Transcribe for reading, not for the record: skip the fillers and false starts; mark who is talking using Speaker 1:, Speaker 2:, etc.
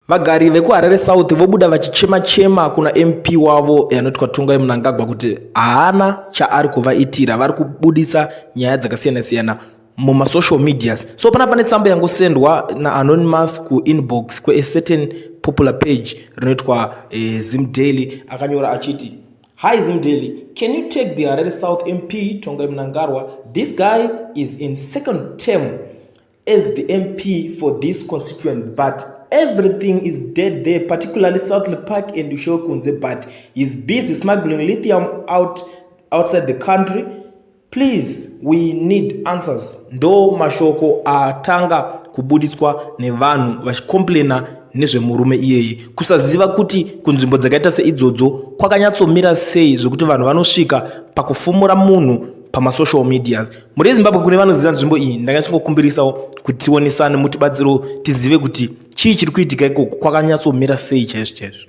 Speaker 1: Vagari vekuHarare South vobuda vachichema-chema kuna MP wavo anotwa Tongai Mnangagwa kuti haana chaari kuvaitira. Vari kubuditsa nyaya dzakasiyana-siyana mumasocial medias. So pana pane tsamba yangosendwa naanonymous kuinbox kwe a certain popular page rinoitwa Zim Daily. Akanyora achiti, "Hi Zim Daily, can you take the Harare South MP Tongai Mnangagwa? This guy is in second term as the MP for this constituent, but everything is dead there, particularly Southley Park and Ushewokunze, but he's busy smuggling lithium outside the country. Please, we need answers." Ndo mashoko atanga kubudiswa nevanhu vachicomplaina nezvemurume iyeye, kusaziva kuti kunzvimbo dzakaita seidzodzo kwakanyatsomira sei, zvekuti vanhu vanosvika pakufumura munhu pamasocial medias. Muri Zimbabwe, kune vanoziva nzvimbo iyi, ndanga kuti tionesane, mutibatsiro tizive kuti chii chiri kuitika ikoko, kwakanyatsomira sei chaizvo chaizvo.